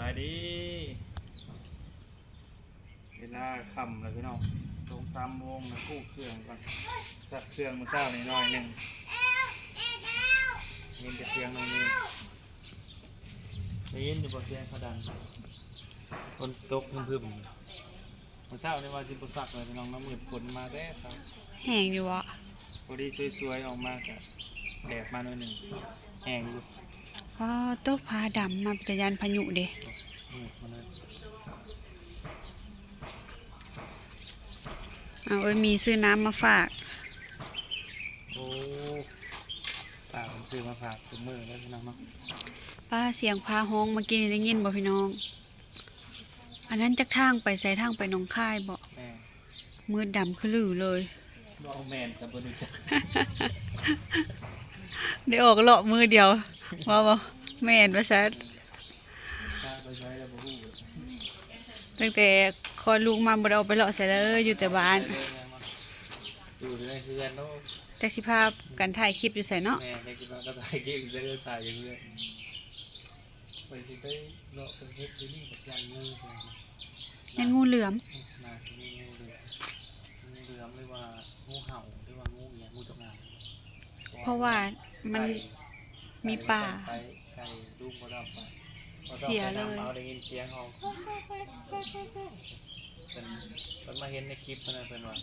ສະບາຍດີ ເວລາຄ່ຳແລ້ວພີ່ນ້ອງ ສອງສາມໂມງນະ ກູ້ເຄື່ອງກ່ອນ ຊັກເຄື່ອງມື້ເຊົ້ານີ້ໜ້ອຍໜຶ່ງ ໄດ້ຍິນແຕ່ສຽງນ້ອງມີ ໄດ້ຍິນຢູ່ບໍ່ ສຽງເຂົາດັນ ຝົນຕົກຮຶມໆ. ມື້ເຊົ້ານີ້ວ່າຊິບໍ່ຊັກເລີຍພີ່ນ້ອງເນາະ ມືດຝົນມາແຕ່ເຊົ້າ. ແຮງຢູ່ບໍ່? ພໍດີສວຍໆອອກມາກະແດດມາໜ້ອຍໜຶ່ງ ແຮງຢູ່. ອໍ ໂຕ ຟ້າດຳມາ ເປັນຕາຢ້ານພາຍຸເດ້. ມືດມາເລີຍ. ເອົາ ເອີຍ ມີຊື້ນ້ຳມາຝາກ. ໂອ້ ປ້າເພິ່ນຊື້ມາຝາກທຸກມື້ເດີພີ່ນ້ອງເນາະ. ປ້າ ສຽງຟ້າຮ້ອງເມື່ອກີ້ນີ້ໄດ້ຍິນບໍ່ພີ່ນ້ອງ? ອັນນັ້ນຈັກທາງໄປໃສ? ທາງໄປໜອງຄາຍບໍ? ແມ່ນ. ມືດດຳຄະລືເລີຍ. ເວົ້າແມ່ນຊະບໍ່ຮູ້ຈັກ. ໄດ້ອອກເລາະມື້ດຽວ ເວົ້າບໍ່ແມ່ນວ່າຊັ້ນ. ພາໄປໃສແລ້ວບໍ່ຮູ້. ຕັ້ງແຕ່ຄອດລູກມາບໍ່ໄດ້ອອກໄປເລາະໃສເລີຍ ຢູ່ແຕ່ບ້ານ ຢູ່ແຕ່ໃນເຮືອນເນາະ. ຈັກຊິພາກັນຖ່າຍຄລິບຢູ່ໃສເນາະ. ແມ່ນ ຈັກຊິພາກັນຖ່າຍຄລິບຢູ່ໃສ ຖ່າຍຢູ່ເຮືອນ. ຂ້ອຍຊິໄປເລາະໄປເຮັດຢູ່ນີ້ ບັກຢ່າງງູ ຢ້ານງູເຫຼືອມ. ອືມ ໜ້າຊິມີງູເຫຼືອມ ງູເຫຼືອມ ຫຼືວ່າງູເຫົ່າ ຫຼືວ່າງູອີ່ຫຍັງ ງູຈົງອາງ. ເພາະວ່າມັນ ໄກ່ ມີປ່າ ໄກ່ ໄກ່ ໄກ່ ລຸງບໍ່ຕ້ອງໄປ ບໍ່ຕ້ອງໄປນຳ ເສຍເລີຍ ເອົາໄດ້ຍິນສຽງຮ້ອງ ເພິ່ນ ເພິ່ນມາເຫັນໃນຄລິບເພິ່ນ ເພິ່ນວ່າ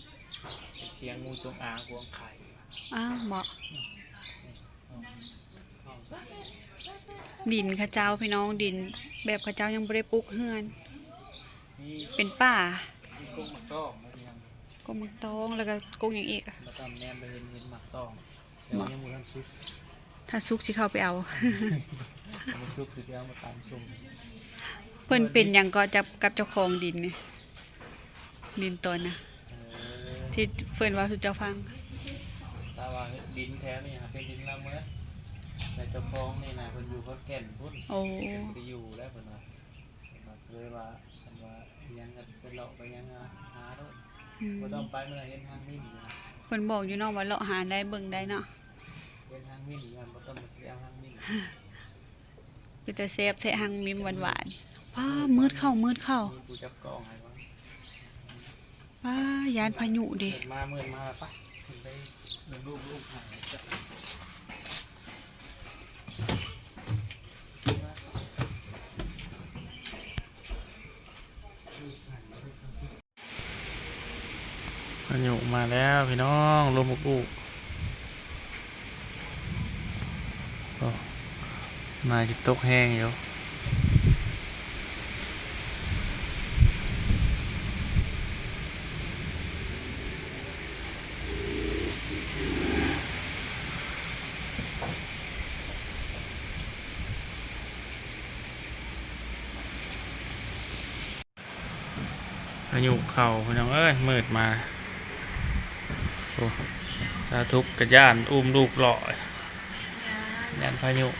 ເປັນສຽງງູຈົງອາງ ກວາງໄຂ່. ອ້າວ ເບາະ. ອືມ ນີ້ ນີ້ ນີ້ ນີ້ ດິນເຂົາເຈົ້າພີ່ນ້ອງ ດິນແບບເຂົາເຈົ້າຍັງບໍ່ໄດ້ປຸກເຮືອນ ມີ ເປັນປ່າ ມີກົກໝາກຕອງ ກົກໝາກຕອງ ແລ້ວກໍກົກຫຍັງອີກ? ແລ້ວກໍແນມໄປເຫັນ ເຫັນໝາກຕອງ ແຕ່ວ່າຍັງບໍ່ທັນສຸກ ຖ້າສຸກຊິເຂົ້າໄປເອົາ ບໍ່ສຸກຊິໄປເອົາມາຕຳສົ້ມ. ເພິ່ນເປັນຫຍັງກໍຈັບກັບເຈົ້າຂອງດິນນີ້? ດິນຕອນນະ ເອີ ທີ່ເພິ່ນເວົ້າສູ່ເຈົ້າຟັງ ແຕ່ວ່າດິນແຖວນີ້ຫາກເປັນດິນລາວໝົດ ແຕ່ເຈົ້າຂອງນີ້ນະ ເພິ່ນຢູ່ຂອນແກ່ນພຸ້ນ. ໂອ້ ເພິ່ນບໍ່ໄດ້ຢູ່ແລ້ວ ເພິ່ນວ່າ ເພິ່ນວ່າ ເລີຍວ່າ ເພິ່ນວ່າຫຍັງກໍໄປເລາະໄປຫຍັງຫາໂລດ ອືມ ບໍ່ຕ້ອງໄປ ມັນເຫັນທາງມິ້ນ. ເພິ່ນບອກຢູ່ເນາະວ່າເລາະຫາໄດ້ ເບິ່ງໄດ້ເນາະ ເຫັນທາງມິ້ນ ບໍ່ຕ້ອງມາຊິເອົາທາງມິ້ນ. ເປັນຕາແຊບແທ້ ຮັງມິມຫວານໆ. ປ້າ ມືດເຂົ້າ ມືດເຂົ້າ ມີຜູ້ຈັບກ້ອງໃຫ້ເບິ່ງ. ປ້າ ຢ້ານພາຍຸເດ້ ມືດມາ ມືດມາ ໄປ ໄປເບິ່ງລູກ ລູກຫາຍ. ພາຍຸມາແລ້ວພີ່ນ້ອງ ລົມອຸກອຸ ໂອ້ ໜ້າຊິຕົກແຮງຢູ່. ພາຍຸເຂົ້າພີ່ນ້ອງເອີຍ ມືດມາ. ໂອ້ ສາທຸກກະຢ້ານ ອຸ້ມລູກເລາະ ຢ້ານພາຍຸ. ເອົ້າ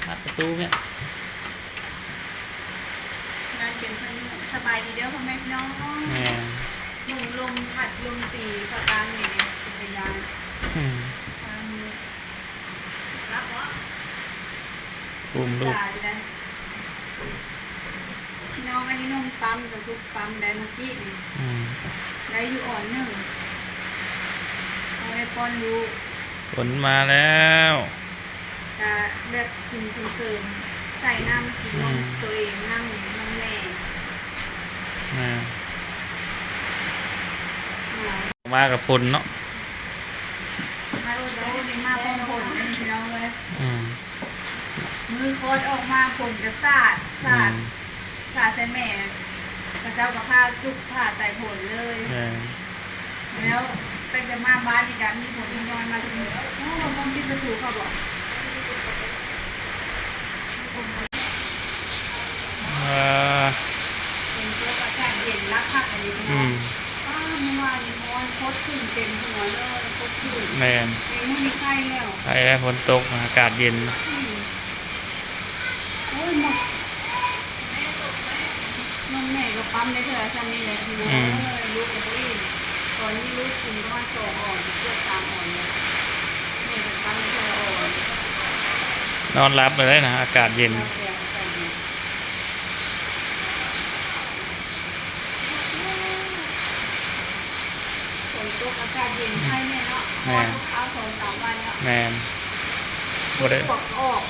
ອັດປະຕູແມ່ ຢ້ານເປັນພາຍຸ. ສະບາຍດີເດີພໍ່ແມ່ພີ່ນ້ອງ. ແມ່ນ ເບິ່ງລົມພັດລົມຕີພາກກາງນີ້ເດ້ ເປັນຕາຢ້ານ. ອືມ ອຸ້ມລູກ ຕາຍແລ້ວ ພີ່ນ້ອງ. ອັນນີ້ນົມປ້ຳ ກະທຸກປ້ຳໄດ້ເມື່ອກີ້ນີ້ ອືມ ໄດ້ຢູ່ອອນໜຶ່ງ ເອົາໄວ້ປ້ອນລູກ. ຝົນມາແລ້ວ ກະແບບກິນເສີມໆ ໃສ່ນ້ຳກິນນົມ ອືມ ໂຕເອງ ນ້ຳນົມແມ່. ແມ່ນ ມາ ມາກັບຝົນເນາະ ມາໂດດໆ ມາພ້ອມຝົນເດ້ພີ່ນ້ອງເອີຍ. ອືມ ມື້ຄອດອອກມາຝົນກະສາດ ສາດ ອືມ ສາດໃສ່ແມ່ ເຂົາເຈົ້າກະພາສຸກພາໃສ່ຝົນເລີຍ. ແມ່ນ ແລ້ວຕັ້ງແຕ່ມາບ້ານນີ້ກະມີຝົນຍ້ອຍມາທຸກມື້. ໂອ້ ບໍ່ມີປະຕູເຂົາບໍ? ເອີ ຝົນຕົກອາກາດເຢັນລະຄັກອີ່ຫຼີເນາະ. ອືມ ອ້າ ມື້ວານນີ້ຮ້ອນ ຄົດຂຶ້ນເຕັມຫົວເລີຍ ຄົດຂຶ້ນ. ແມ່ນ ມື້ນີ້ໄຄແລ້ວ ໄຄແລ້ວ ຝົນຕົກ ອາກາດເຢັນ. ອືມ ໂອ້ຍ ນົມ ນົມແມ່ກະປ້ຳໄດ້ເທື່ອຊ່ຳນີ້ແຫຼະພີ່ນ້ອງ. ອືມ ເອີຍ ລູກກະບໍ່ອີ່ມ ຕອນນີ້ລູກກິນປະມານສອງອອນ ເກືອບສາມອອນແລ້ວ ແມ່ກະປ້ຳໄດ້ເທື່ອລະອອນ. ນອນຫຼັບໄດ້ນະ ອາກາດເຢັນ ຫຼັບແລ້ວ ອາກາດເຢັນ. ຕົກອາກາດເຢັນໄຄແນ່ເນາະ. ແມ່ນ ເອົາສອງສາມວັນເນາະ. ແມ່ນ ບໍ່ໄດ້ ປວກອອກ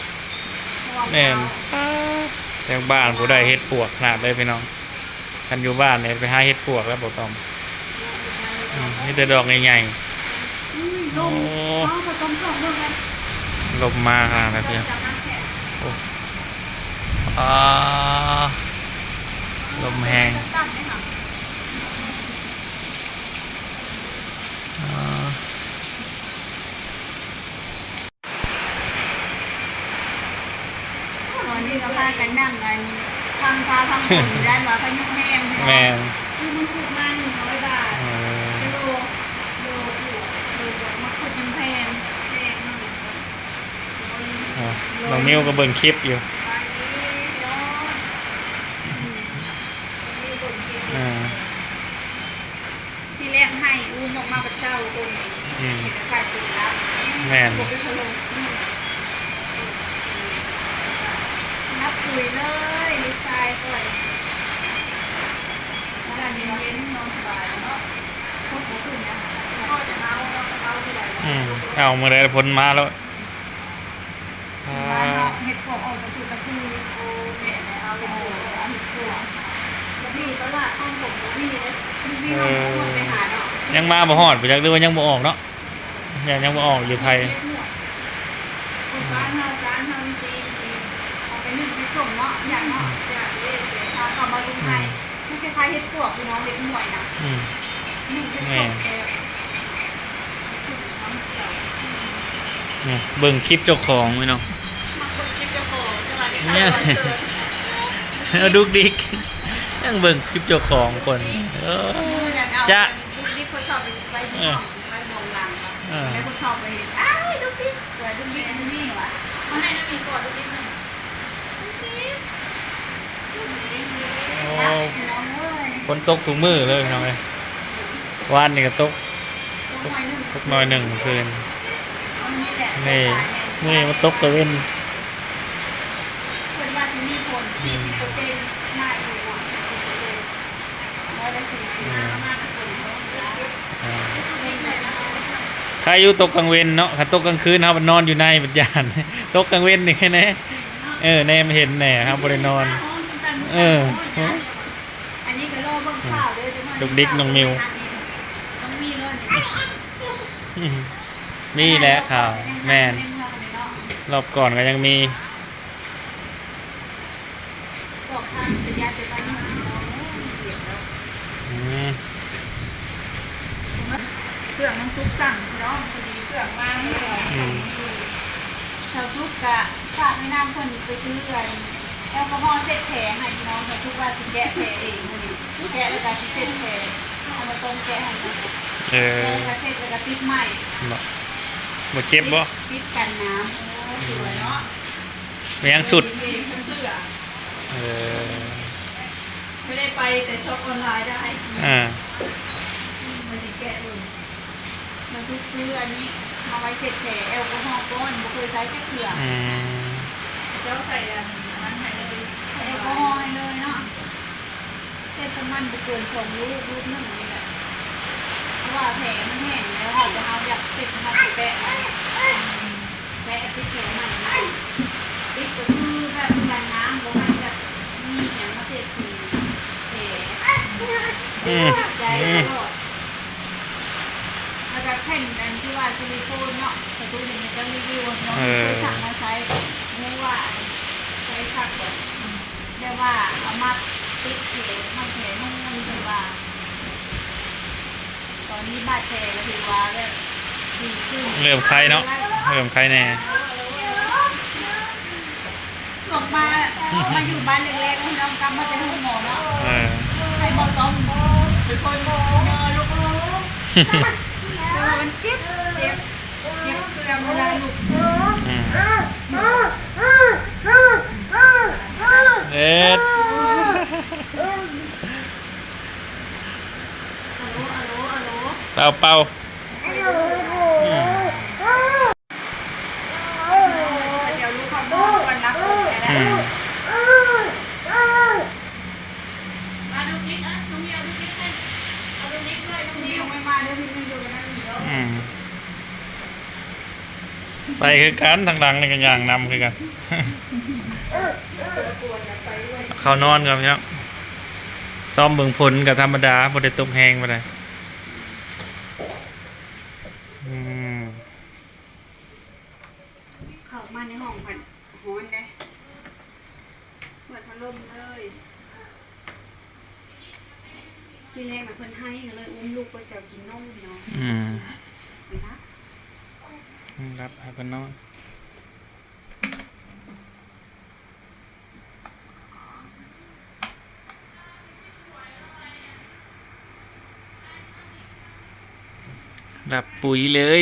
ແມ່ນ. ປາດ ແຖວບ້ານຜູ້ໃດເຮັດປວກຂະໜາດເລີຍພີ່ນ້ອງ. ຄັນຢູ່ບ້ານນີ້ໄປຫາເຮັດປວກແລ້ວບໍ່ຕ້ອງ. ອືມ ມີແຕ່ດອກໃຫຍ່ໆ. ອຸ້ຍ ລົມ. ໂອ້ ເອົາ ບໍ່ຕ້ອງສ່ອງເບິ່ງກັນ. ລົມມາຂະໜາດນັ້ນເດ. ໂອ້ ອາ ລົມແຮງ. ອາ ຕອນນີ້ກໍພາກັນນັ່ງ ອັນ ຟັງຟ້າຟັງຝົນຢູ່ ຢ້ານວ່າພາຍຸແຮງ. ແມ່ນ ຄືມັງຄຸດມາໜຶ່ງຮ້ອຍບາດ. ເອີ ໂລ ໂລ ໂລ ມັງຄຸດຍັງແພງ ແພງເນາະ. ເອີ ນ້ອງມິວກໍເບິ່ງຄລິບຢູ່. ສະບາຍດີພີ່ນ້ອງ. ອືມ ນ້ອງມິວເບິ່ງຄລິບຢູ່. ເອີ ທີແລກໃຫ້ອູ້ມອອກມາບັດເຊົ້າຄົນນີ້. ອືມ ເປັນອາກາດເປັນລາວ. ແມ່ນ ບໍ່ໄປເຖິງ. ອືມ ນັບຄຸຍເລີຍລູກຊາຍຂ້ອຍ. ອາກາດເຢັນໆ ນອນສະບາຍເນາະ. ຄົນບໍ່ຂຶ້ນຫຍັງ ພໍຈະເອົາເນາະ ເອົາເທົ່າໃດ. ອືມ ເອົາມື້ໃດຝົນມາໂລດ. ບ້ານເຮົາເຮັດພວກອອກກະຄືກະຄື. ໂອ້ ແມ່ນແຫຼະ ເອົາເຮັດພວກ ເຮັດພວກ. ຢູ່ຕະຫຼາດຄອງຖົມບໍ່ມີເດ້. ມີເຮົາບໍ່ໄປຫາເນາະ. ເອີ ຍັງມາບໍ່ຮອດບໍ່ຈັກ ຫຼືວ່າຍັງບໍ່ອອກເນາະ. ຢ້ານຍັງບໍ່ອອກຢູ່ໄທ. ເຮັດພວກ ຄົນບ້ານເຮົາ ບ້ານເຮົານີ້ຊິ ຊິເອົາໄປໜຶ້ງໄປສົ້ມເນາະ. ຢ້ານເນາະ ອືມ ຢ້ານເດ້. ຖ້າເຂົ້າມາຢູ່ໄທ ອືມ ຄືຄ້າຍໆເຮັດພວກພີ່ນ້ອງ ເຮັດຫວຍນະ. ອືມ ໜຶ້ງເຮັດສົດແບບ ແມ່ນ ນີ້ເບິ່ງຄລິບເຈົ້າຂອງພີ່ນ້ອງ. ມັກເບິ່ງຄລິບເຈົ້າຂອງ ແຕ່ວ່າໄດ້ຂ່າວວ່າເກີດ ເອີ ດຸກດິກ ຍັງເບິ່ງຄລິບເຈົ້າຂອງຄົນ. ເອີ ຈະ ດຸກດິກ ເພິ່ນເຂົ້າໄປໄວ້ ເອີ ຫ້ອງ ໄວ້ເບື້ອງຫຼັງ. ເອີ ແລ້ວເພິ່ນເຂົ້າໄປເຫັນ ອ້າຍ ດຸກດິກ ວ່າດຸກດິກຢູ່ນີ້ວ່າ ເຂົາໃຫ້ນຳມີກອດດຸກດິກ. ໂອ້ ຝົນຕົກທຸກມື້ເລີຍພີ່ນ້ອງເອີຍ. ວານນີ້ກໍຕົກ ຕົກໜ້ອຍໜຶ່ງ ຕົກໜ້ອຍໜຶ່ງມື້ຄືນ. ນີ້ ມື້ນີ້ມາຕົກຕາເວັນ. ເພິ່ນວ່າຊິມີຝົນ ອືມ ສີ່ສິບເປີເຊັນ ມາອີກເນາະ ສີ່ສິບເປີເຊັນ. ອືມ ອ່າ ໃຄຢູ່ຕົກກາງເວັນເນາະ. ຄັນຕົກກາງຄືນເຮົານອນຢູ່ໃນບັດຢ້ານ ຕົກກາງເວັນນີ້ແຄ່ແນ່. ເອີ ແນມເຫັນແນ່ ເຮົາບໍ່ໄດ້ນອນ. ເອີ ອັນນີ້ກໍລໍເບິ່ງຂ່າວເດີ. ອືມ ດຸກດິກນ້ອງມິວ ຕ້ອງມີເລີຍນີ້. ອືມ ມີແຫຼະຂ່າວ. ແມ່ນ ຮອບກ່ອນກໍຍັງມີ. ອືມ ເຄື່ອງມັນສຸກສັ່ງພີ່ນ້ອງ ພໍດີເຄື່ອງມາ. ອືມ ຊາວສຸກກະຝາກແມ່ນາງເພິ່ນໄປຊື້ອັນແອລກໍຮໍເຊັດແຜໃຫ້ພີ່ນ້ອງ. ຊາວສຸກວ່າຊິແກະແຜເອງມື້ນີ້ ແກະແລ້ວກະຊິເຊັດແຜ. ເອົາມາຕົ້ມແກະໃຫ້ເພິ່ນ. ເອີ ແກະແລ້ວກະເຊັດ ແລ້ວກະຕິດໄມ້. ບໍ່ ບໍ່ເຈັບບໍ່? ຕິດ ຕິດກັນນ້ຳ. ໂອ້ ສວຍເນາະ. ແມ່ນຫຍັງສຸດ? ເອີ ບໍ່ໄດ້ໄປແຕ່ຊັອບອອນລາຍໄດ້. ເອີ ອືມ ມາຊິແກະເບິ່ງ. ມາຊື້ ຊື້ອັນນີ້ມາໄວ້ເຊັດແຜແອລກໍຮໍກ່ອນ ບໍ່ເຄີຍໃຊ້ຈັກເທື່ອ. ອືມ ເຂົາເຈົ້າໃສ່ອັນນັ້ນໃຫ້ເລີຍ ໃສ່ແອລກໍຮໍໃຫ້ເລີຍເນາະ. ເຊັດປະມານບໍ່ເກີນສອງລູກ ລູກໜຶ່ງນີ້ແຫຼະ ເພາະວ່າແຜມັນແຫ້ງແລ້ວ. ຖ້າເຮົາຢາກເຊັດ ເຮົາກໍແປະ ແປະຕິດແຜໃໝ່ ຕິດກໍຄືແບບກັນນ້ຳ ບໍ່ໃຫ້ແບບມີຫຍັງມາເສດສີແຜ. ອືມ ໃຈຕະຫຼອດ. ແລ້ວກໍແຜ່ນອັນທີ່ວ່າຊິລິໂຄນເນາະ ປະຕູເຫັນເຂົາເຈົ້າຣີວິວເນາະ. ເອີ ເຄີຍສັ່ງມາໃຊ້ ຮູ້ວ່າອັນໃຊ້ຄັກບໍ່? ແບບວ່າເອົາມາຕິດແຜ ໃຫ້ແຜນຸ່ມ ຖືວ່າຕອນນີ້ບາດແຜກໍຖືວ່າແບບດີຂຶ້ນ ເລີ່ມໄຄເນາະ ເລີ່ມໄຄແດ່. ອອກມາ ອອກມາຢູ່ບ້ານແລກໆ ນ້ອງກັບມາແຕ່ໂຮງໝໍເນາະ. ເອີ ໃຫ້ໝໍຕ້ອມເປັນຄົນຍໍລູກ ເພາະວ່າມັນເຈັບ ເຈັບ ເຈັບເຄື່ອງເວລາລຸກ. ອືມ ເອັດ ເປົ່າ ເປົ່າ. ອືມ ອືມ ມາດູຄລິບນະ ນ້ອງມິວ ດູຄລິບໃຫ້ ເອົາດູຄລິບດ້ວຍ ນ້ອງມິວ ໄປມາເດີ ພີ່ນ້ອງ. ໄປຄືກັນ ທາງຫຼັງນີ້ກໍຍ່າງນຳຄືກັນ. ເຂົ້ານອນກ່ອນພີ່ນ້ອງ. ຊ້ອມເບິ່ງຝົນກໍທຳມະດາ ບໍ່ໄດ້ຕົກແຮງປານໃດ. ອືມ ເຂົ້າມາໃນຫ້ອງພັດຮ້ອນເດ້. ເປີດພັດລົມເລີຍ. ທີແລກນະເພິ່ນໄຫ້ ກໍເລີຍອຸ້ມລູກໄປແຊວກິນນົມເນາະ. ອືມ ໄປຮັບ ອືມ ຮັບໃຫ້ເພິ່ນນອນ. ຫຼັບປຸຍເລີຍ.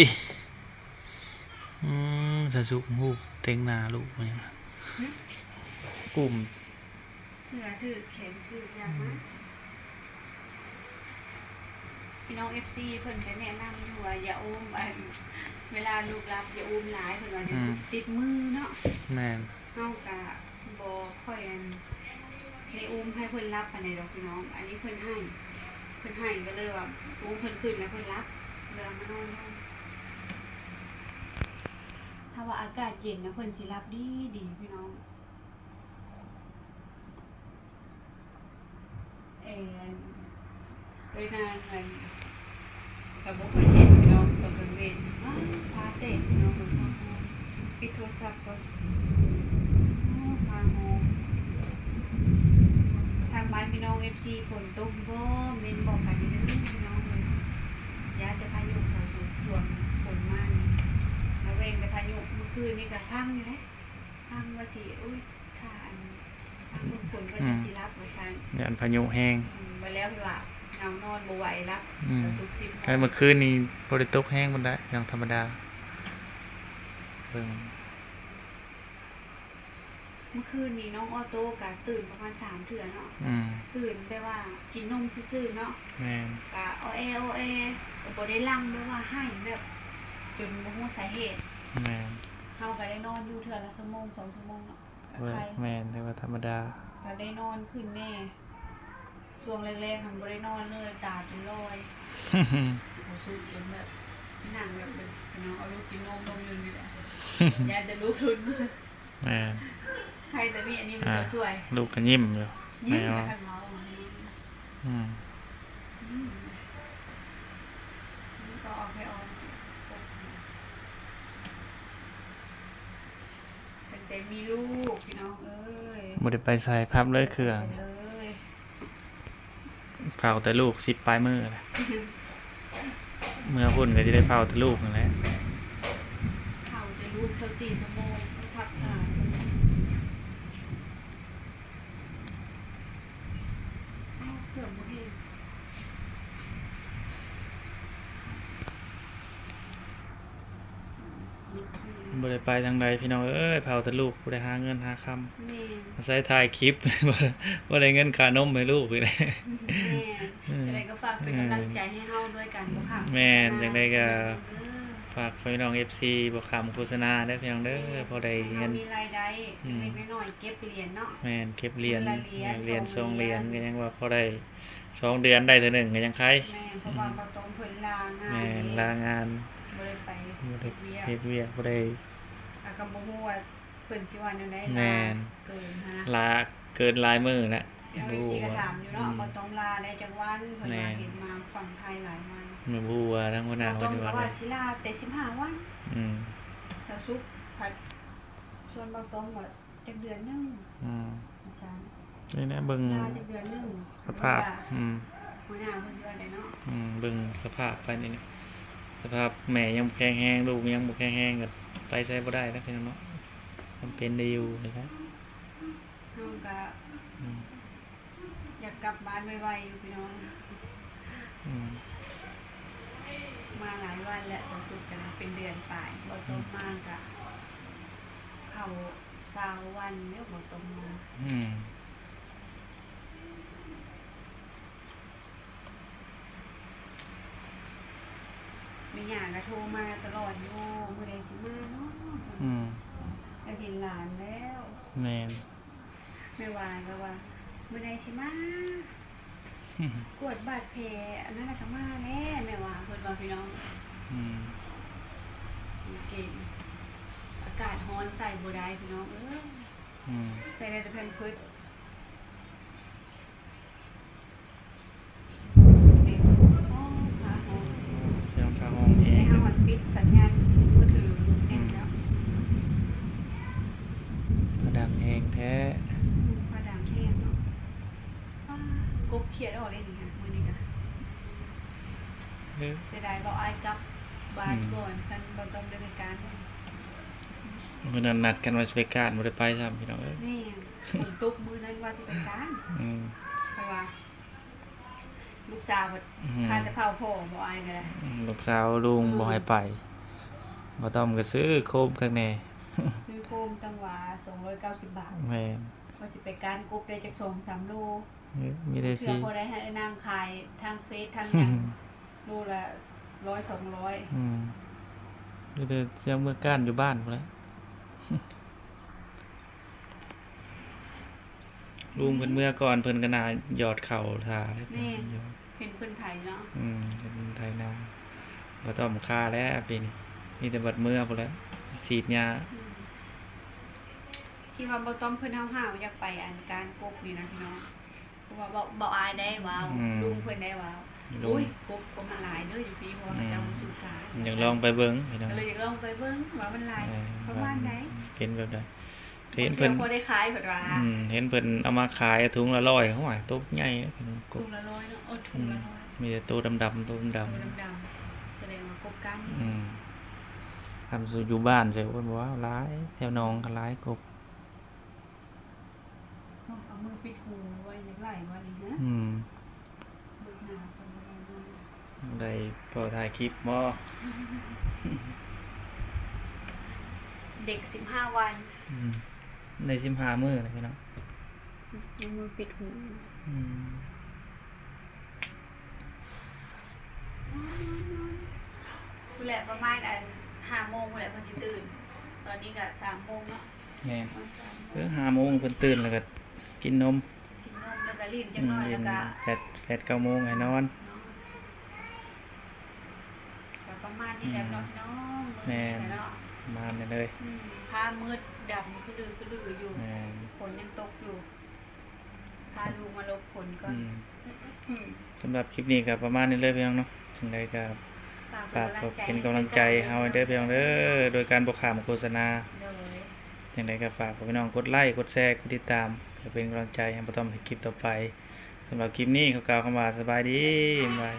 ອືມ ສາວສຸກຮູບເຕັງໜ້າລູກຫຍັງ? ຫຶ? ກຸ້ມ ເສື້ອຖືກ ແຂນຖືກ ຢ່າມາ. ອືມ ພີ່ນ້ອງເອັຟຊີເພິ່ນກໍແນະນຳຢູ່ວ່າ ຢ່າອຸ້ມ ອັນ ເວລາລູກຫຼັບ ຢ່າອຸ້ມຫຼາຍ ເພິ່ນວ່າ ອືມ ດຽວຕິດມືເນາະ. ແມ່ນ. ເຮົາກະບໍ່ຄ່ອຍ ອັນ ໄດ້ອຸ້ມໃຫ້ເພິ່ນຫຼັບປານໃດດອກພີ່ນ້ອງ. ອັນນີ້ເພິ່ນໄຫ້ ເພິ່ນໄຫ້ກໍເລີຍວ່າອຸ້ມເພິ່ນຂຶ້ນແລ້ວເພິ່ນຫຼັບ ເລີຍເອົາມານອນນຳ. ຖ້າວ່າອາກາດເຢັນນະ ເພິ່ນຊິຫຼັບດີໆ ພີ່ນ້ອງ. ເອີ ໂດຍນາງນັ້ນກໍບໍ່ຄ່ອຍເຫັນພີ່ນ້ອງ ຕອນກາງເວັນ. ອ້າ ຟ້າແຕກພີ່ນ້ອງເອີຍ ຟ້າຮ້ອງ. ປິດໂທລະສັບກ່ອນ. ໂອ້ ຟ້າຮ້ອງ. ທາງບ້ານພີ່ນ້ອງເອັຟຊີ ຝົນຕົກຢູ່ບໍ່? ເມັ້ນບອກກັນແດ່ເດີພີ່ນ້ອງເອີຍ. ຢ້ານແຕ່ພາຍຸ ເຂົາສວນ ສວນຝົນມານີ້ ລະແວງແຕ່ພາຍຸ. ມື້ຄືນນີ້ກໍພັງຢູ່ເດ້ ພັງວ່າຊິ ໂອ້ຍ ຖ້າອັນ ທາງເບິ່ງຝົນວ່າຈະ ອືມ ຊິຫຼັບວ່າຊັ້ນ ຢ້ານພາຍຸແຮງ. ອືມ ບັດແລ້ວເພິ່ນວ່າເຫງົານອນບໍ່ໄຫວ ຫຼັບ ອືມ ແຕ່ມື້ຄືນນີ້ບໍ່ໄດ້ຕົກແຮງປານໃດ ເລື່ອງທຳມະດາ. ເບິ່ງ ມື້ຄືນນີ້ນ້ອງອໍໂຕ້ກະຕື່ນປະມານສາມເທື່ອເນາະ. ອືມ ຕື່ນແບບວ່າກິນນົມຊື່ໆເນາະ. ແມ່ນ. ກະອໍແອ ອໍແອ ກະບໍ່ໄດ້ຫຼັ່ງແບບວ່າໄຫ້ແບບຈົນບໍ່ຮູ້ສາເຫດ. ແມ່ນ. ເຮົາກະໄດ້ນອນຢູ່ເທື່ອລະຊົ່ວໂມງ ສອງຊົ່ວໂມງເນາະ. ແມ່ນ ຖືວ່າທຳມະດາ. ກໍໄດ້ນອນຂຶ້ນແດ່. ຊ່ວງແລກໆຫັ້ນບໍ່ໄດ້ນອນເລີຍ ຕາຈົນລອຍ ເອົາສຸດຈົນແບບ ນັ່ງແບບເປັນ ເອົາລູກກິນນົມ ນົມຢູ່ນີ້ແຫຼະ ຢ້ານແຕ່ລູກຫຼຸດມື. ແມ່ນ. ໃຄແຕ່ມີອັນນີ້ເປັນຕົວຊ່ວຍ. ອ່າ ລູກກໍຍິ້ມຢູ່. ຍິ້ມແມ່ນ. ອືມ ນີ້ກໍເອົາໄປອອນ ຕັ້ງແຕ່ມີລູກ ພີ່ນ້ອງເອີຍ ບໍ່ໄດ້ໄປໃສ ພັບເລີຍເຄື່ອງ ບໍ່ໄດ້ໄປໃສເລີຍ ເຝົ້າແຕ່ລູກສິບປາຍມື້ແຫຼະ. ເມືອພຸ້ນກໍຊິໄດ້ເຝົ້າແຕ່ລູກນັ້ນແຫຼະ ເຝົ້າແຕ່ລູກຊາວສີ່ຊົ່ວໂມງ ພັກ ອືມ ເກືອບບໍ່ເຫັນ. ບໍ່ໄດ້ໄປທາງໃດພີ່ນ້ອງເອີຍ ເຝົ້າແຕ່ລູກ ຜູ້ໃດຫາເງິນຫາຄຳ. ແມ່ນ. ອາໄສຖ່າຍຄລິບ ບໍ່ໄດ້ເງິນຄ່ານົມໃຫ້ລູກອີກແລ້ວ. ແມ່ນ. ອືມ ຈັ່ງໃດກໍຝາກເປັນກຳລັງໃຈໃຫ້ເຮົາດ້ວຍການບໍ່ຂ້າມ. ແມ່ນ. ຈັ່ງໃດກໍຝາກພີ່ນ້ອງເອັຟຊີບໍ່ຂ້າມໂຄສະນາເດີພີ່ນ້ອງເດີ. ແມ່ນ. ພໍໄດ້ເງິນ ມີລາຍໄດ້ ອືມ ເລັກໆນ້ອຍໆ ເກັບຫຼຽນເນາະ. ແມ່ນ. ເກັບຫຼຽນ ຄົນລະຫຼຽນ ຫຼຽນສອງຫຼຽນ ສອງຫຼຽນ ກໍຍັງວ່າພໍໄດ້ ສອງເດືອນໄດ້ເທື່ອໜຶ່ງກໍຍັງໄຄ. ແມ່ນ. ເພາະວ່າ ອືມ ບ່າວຕ້ອມເພິ່ນລາງານ. ແມ່ນ. ເດ້ ລາງານ ບໍ່ໄດ້ໄປ ບໍ່ໄດ້ເຮັດວຽກ ເຮັດວຽກ ບໍ່ໄດ້ ແລ້ວກໍບໍ່ຮູ້ວ່າເພິ່ນຊິວ່າແນວໃດ. ແມ່ນ. ລາເກີນຫັ້ນນະ ລາເກີນຫຼາຍມື້ນະ. ເອີ ເອັຟຊີກໍຖາມຢູ່ເນາະ ອືມ ບ່າວຕ້ອມລາໄດ້ຈັກວັນ ເພິ່ນວ່າ ແມ່ນ ເຫັນມາຝັ່ງໄທຫຼາຍວັນ. ບໍ່ຮູ້ວ່າທາງຫົວໜ້າເພິ່ນຊິວ່າ ບ່າວຕ້ອມກໍວ່າຊິລາແຕ່ສິບຫ້າວັນ. ອືມ ສາວສຸກພັດ ສ່ວນບ່າວຕ້ອມວ່າ ຈັກເດືອນໜຶ່ງ. ອືມ ວ່າຊັ້ນ. ນີ້ນະ ເບິ່ງ ລາຈັກເດືອນໜຶ່ງ ສະພາບ. ອືມ ຫົວໜ້າເພິ່ນຢູ່ອັນໃດເນາະ. ອືມ ເບິ່ງສະພາບໄປນີ້ນະ ສະພາບແມ່ຍັງບໍ່ແຂງແຮງ ລູກຍັງບໍ່ແຂງແຮງ ກໍໄປໃສບໍ່ໄດ້ແລ້ວພີ່ນ້ອງເນາະ. ຈຳເປັນໄດ້ຢູ່ນີ້ແຫຼະ. ເຮົາກໍ ອືມ ຢາກກັບບ້ານໄວໆຢູ່ພີ່ນ້ອງ. ອືມ ມາຫຼາຍວັນແລ້ວ ສາວສຸກກັນເປັນເດືອນປາຍ ບໍ່ຕົກ ອືມ ມາກະເຂົ້າຊາວວັນແລ້ວ ບໍ່ຕົກມາ. ອືມ ແມ່ຍ່າກໍໂທມາຕະຫຼອດຢູ່ ມື້ໃດຊິມາເນາະ. ອືມ ຢາກເຫັນຫຼານແລ້ວ. ແມ່ນ. ແມ່ຫວານກໍວ່າ ມື້ໃດຊິມາ ກວດບາດແຜ ອັນນັ້ນລະກໍມາແລ້ວ ແມ່ຫວານເພິ່ນວ່າພີ່ນ້ອງ. ອືມ ເກັ່ງ ກາດຮ້ອນໃສ່ບໍ່ໄດ້ພີ່ນ້ອງເອີຍ ອືມ ໃສ່ໄດ້ແຕ່ແພມເພີດ. ໂອ້ ຟ້າຮ້ອງ ສຽງຟ້າຮ້ອງແຮງ ໃນຫ້ອງມັນປິດສັນຍານມືຖືແໜ້ນແລ້ວ ອືມ ຟ້າດັງແຮງແທ້ ອືມ ຟ້າດັງແຮງເນາະ ວ້າ ກົບຂຽດອອກໄດ້ນີ້ຫະ ມື້ນີ້ກະ ເອີ ເສຍດາຍ ເບົາອາຍກັບບ້ານ ອືມ ກ່ອນ ຊັ້ນບໍ່ຕ້ອງໄດ້ໄປການ ມື້ນັ້ນນັດກັນວ່າຊິໄປການ ບໍ່ໄດ້ໄປຊ້ຳ ພີ່ນ້ອງເອີຍ ແມ່ນ ຝົນຕົກມື້ນັ້ນວ່າຊິໄປການ ອືມ ເພາະວ່າ ລູກສາວ ອືມ ຄາແຕ່ເຜົາພໍ່ ບໍ່ອາຍກະໄດ້ ອືມ ລູກສາວລຸງ ອືມ ບໍ່ໃຫ້ໄປ ບໍ່ຕ້ອງກະຊື້ໂຄມຄັກແນ່ ຊື້ໂຄມຕັ້ງວ່າສອງຮ້ອຍເກົ້າສິບບາດ ແມ່ນ ວ່າຊິໄປການກົບໄດ້ຈັກສອງສາມໂລ ເອີ ມີແຕ່ຊິ ເພື່ອພໍໄດ້ໃຫ້ນາງຂາຍທາງເຟສທາງຫຍັງ ໂລລະຮ້ອຍສອງຮ້ອຍ ອືມ ມີແຕ່ຊິເອົາເມືອການຢູ່ບ້ານພຸ້ນແຫຼະ. ລຸງເພິ່ນເມືອກ່ອນ ເພິ່ນກະໜ້າຢອດເຂົ້າຖ້າ ແມ່ນ ເຫັນເພິ່ນໄຖເນາະ ອືມ ເຫັນເພິ່ນໄຖນາ ບໍ່ຕ້ອມຄາແລ້ວປີນີ້ ມີແຕ່ບັດເມືອພຸ້ນແຫຼະ ສີດຫຍ້າ ອືມ ທີ່ວ່າບໍ່ຕ້ອມເພິ່ນຫ້າວໆ ຢາກໄປອັນການກົບນີ້ນະພີ່ນ້ອງ ເພາະວ່າເບົາ ເບົາອາຍໄດ້ເວົ້າ ອືມ ລຸງເພິ່ນໄດ້ເວົ້າ ລຸງ ໂອ້ຍ ກົບ ກົບມັນຫຼາຍເດີຢູ່ພີ້ ເພາະວ່າ ອືມ ເຂົາເຈົ້າບໍ່ສູກາ ຢາກລອງໄປເບິ່ງພີ່ນ້ອງ ກະເລີຍຢາກລອງໄປເບິ່ງວ່າມັນຫຼາຍ ເອີ ປະມານໃດ ເປັນແບບໃດ ເຫັນເພິ່ນ ບາງເທື່ອພໍໄດ້ຂາຍເພິ່ນວ່າ ອືມ ເຫັນເພິ່ນເອົາມາຂາຍ ທຸງລະຮ້ອຍ ໂອ້ຍ ໂຕໃຫຍ່ເນາະ ກົບ ທຸງລະຮ້ອຍເນາະ ເອີ ທຸງລະຮ້ອຍ ອືມ ມີແຕ່ໂຕດຳໆ ໂຕດຳໆ ໂຕດຳໆ ສະແດງວ່າກົບການ ອືມ ຄັນຢູ່ບ້ານໃສ່ ໂອ້ຍ ບໍ່ວ່າຫຼາຍ ແຖວໜອງກະຫຼາຍກົບ. ຕ້ອງເອົາມືປິດຫູໄວ້ ຢາກໄຫຼວະນີ້ນະ ອືມ ເບິ່ງໜ້າເພິ່ນບໍ່ໄດ້ນອນ ໄດ້ພໍຖ່າຍຄລິບບໍ່ ເດັກສິບຫ້າວັນ ອືມ ໄດ້ສິບຫ້າມື້ແລ້ວພີ່ນ້ອງ ເອົາມືປິດຫູ ອືມ ພຸ້ນແຫຼະ ປະມານອັນຫ້າໂມງພຸ້ນແຫຼະ ເພິ່ນຊິຕື່ນ ຕອນນີ້ກະສາມໂມງເນາະ ແມ່ນ ເອີ ຫ້າໂມງເພິ່ນຕື່ນແລ້ວກະກິນນົມ ກິນນົມແລ້ວກະຫຼິ້ນຈັກໜ້ອຍ ອືມ ແລ້ວກະ ແປດ ແປດເກົ້າໂມງໃຫ້ນອນ ກະປະມານນີ້ແຫຼະເນາະ ອືມ ພີ່ນ້ອງ ແມ່ນ ມື້ນີ້ກະເນາະ ປະມານນີ້ເລີຍ ອືມ ຟ້າມືດດຳຄະລືຄະລືຢູ່ ແມ່ນ ຝົນຍັງຕົກຢູ່ ພາລູກມາຫຼົບຝົນກ່ອນ ອືມ ອືມ ສຳລັບຄລິບນີ້ກະປະມານນີ້ເລີຍພີ່ນ້ອງເນາະ ຈັ່ງໃດກະຝາກເປັນກຳລັງໃຈໃຫ້ເຮົາເດີພີ່ນ້ອງເດີ ໂດຍການບໍ່ຂ້າມໂຄສະນາ ໂດຍ ຈັ່ງໃດກະຝາກພີ່ນ້ອງກົດໄລ ກົດແຊ ກົດຕິດຕາມ ເພື່ອເປັນກຳລັງໃຈໃຫ້ປ້າຕ້ອມເຮັດຄລິບຕໍ່ໄປ ສຳລັບຄລິບນີ້ຂໍກ່າວຄຳວ່າສະບາຍດີ ບາຍ.